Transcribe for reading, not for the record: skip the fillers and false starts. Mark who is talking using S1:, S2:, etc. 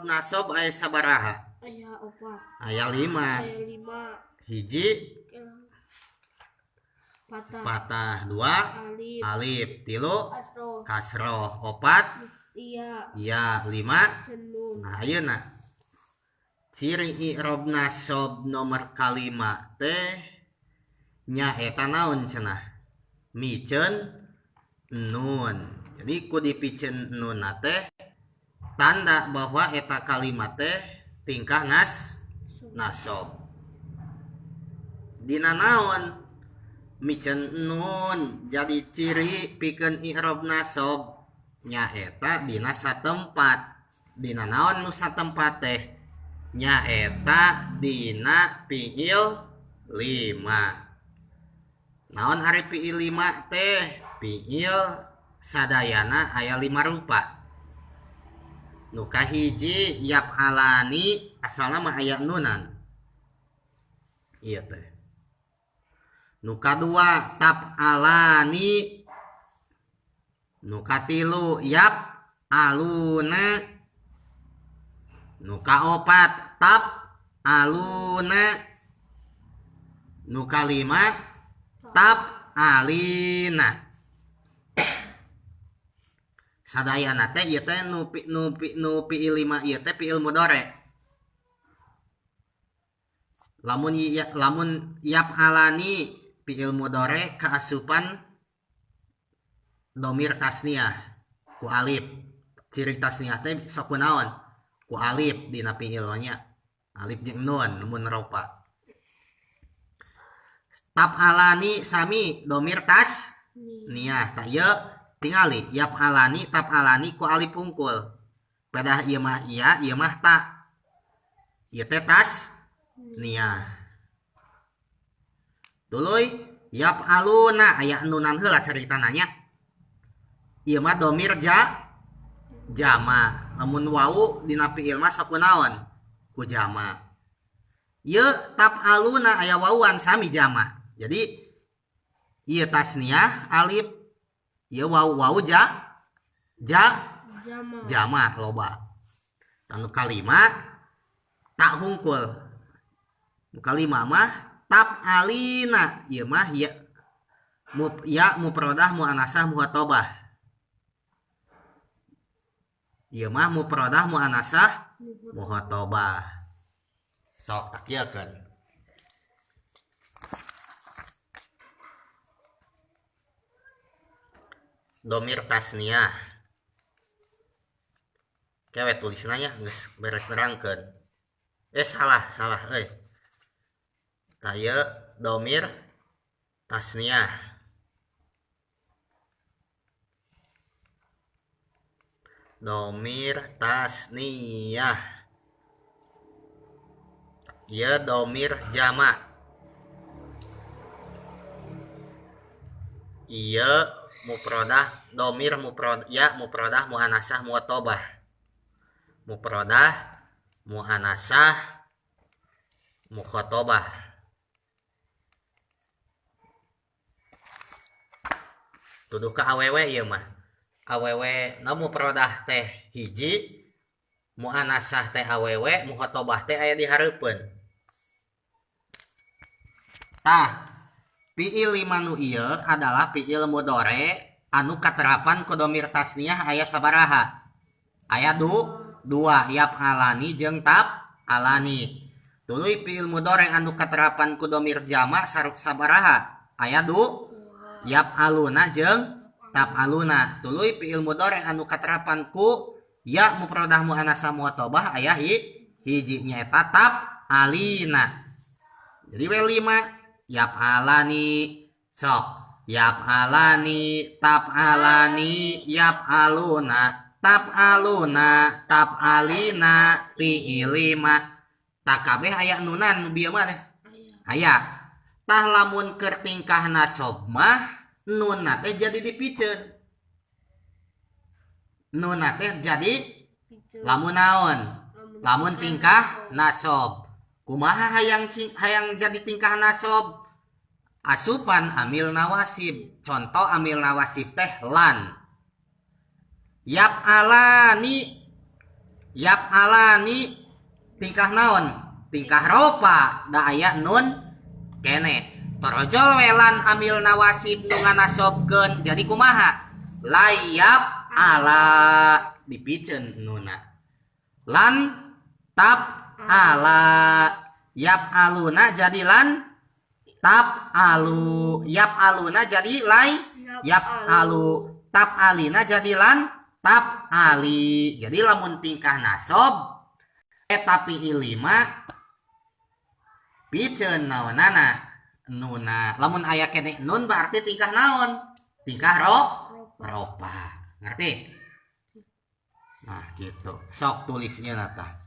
S1: i'rob nasab aya sabaraha?
S2: Aya opat.
S1: Aya 5.
S2: Aya 5.
S1: Hiji
S2: patah.
S1: Patah, 2
S2: alif.
S1: Alif, 3
S2: kasroh.
S1: Kasroh, 4
S2: iya.
S1: Iya, 5
S2: cenun.
S1: Nah, ayeuna ciri i'rob nasab nomor kalima teh nyaeta naon cenah? Miceun nun. Jadi ku dipiceun nun teh tanda bahwa eta kalimat teh tingkah nasab. Dina naon miceun nun jadi ciri pikeun i'rob nasab nyaeta dina satempat. Dina naon nu satempat teh? Nyaeta dina fiil 5. Naon ari fiil 5 teh? Fiil sadayana aya 5 rupa. Nu kahiji yaf'alani asalna mah aya nunan. Ieu teh. Nu kadua taf'alani. Nu katilu yaf'aluna. Nu kaopat taf'aluna. Nu kalima taf'alina. Sadayana teh ieu teh nu fiil 5 ieu teh fiil mudhari. Lamun lamun yaf'alani fiil mudhari kaasupan domir tasniah ku alif. Ciri tasniah teh sok kunaon? Ku alif dina fiil nya. Alif jeung nun mun ropa. Taf'alani sami domir tasniah. Tah ieu tingali yaf'alani taf'alani ku alif hungkul. Pedah ieu mah iya, ieu mah ta. Ieu teh tasniah. Tuluy yaf'aluna aya nunan heula caritana nya. Ieu mah domir jama. Lamun wau dina fiil mah sok kunaon? Ku jama. Ieu taf'aluna aya wauan sami jama. Jadi ieu tasniah alif, ieu wau wau ja
S2: jama.
S1: Jama loba. Anu kalima tak hungkul. Nu kalima mah taf'alina, ieu mah ya ya mufradah muannasah muhatobah. Ieu mah mufradah muannasah muhatobah. Sok tak ieukeun. Domir tasniah. Kewe tulisna nya geus beres nerangkeun. Salah euy. Tah ieu domir tasniah. Domir tasniah. Ieu domir jama. Ieu mufradah domir mufrad ya mufradah muannasah muatobah. Mufradah muannasah mukhatobah. Tuduh ka awewe ieu mah. Awewe na mufradah teh hiji, muannasah teh awewe, mukhatobah teh aya di hareupeun. Tah, fiil 5 nu ieu adalah fiil mudhari anu katerapan ku domir tasniah aya sabaraha? Aya dua, yaf'alani jeung taf'alani. Tuluy fiil mudhari anu katerapan ku domir jama sabaraha? Aya yaf'aluna jeung taf'aluna. Tuluy fiil mudhari anu katerapan ku ya mufradah muannasah muhatobah aya hiji nyaeta taf'alina. Jadi we 5 yaf'alani sok yaf'alani taf'alani yaf'aluna taf'aluna taf'alina fi'il 5. Tak kabeh aya nunan nu bieu mah teh. Aya. Tah lamun keur tingkah nasab mah nunna teh jadi dipiceun. Nunna teh jadi lamun naon? Lamun tingkah nasab. Kumaha hayang jadi tingkah nasab? Asupan amil nawasib. Contoh amil nawasib teh lan. Yaf'alani Yaf'alani tingkah naon? Tingkah ropa, da aya nun keneh. Torojol we lan amil nawasib nu nganasobkeun, jadi kumaha? La yaf'ala, dipiceun nuna. Lan taf'ala, yaf'aluna jadi lan taf'alu, yaf'aluna jadi lai yaf'alu, taf'alina jadi lan taf'ali. Jadi lamun tingkah nasob eta fi'il lima, piceun naonana? Nuna. Lamun aya keneh nun berarti tingkah naon? Tingkah ropa. Ngerti? Nah, gitu. Sok tulisnya tah.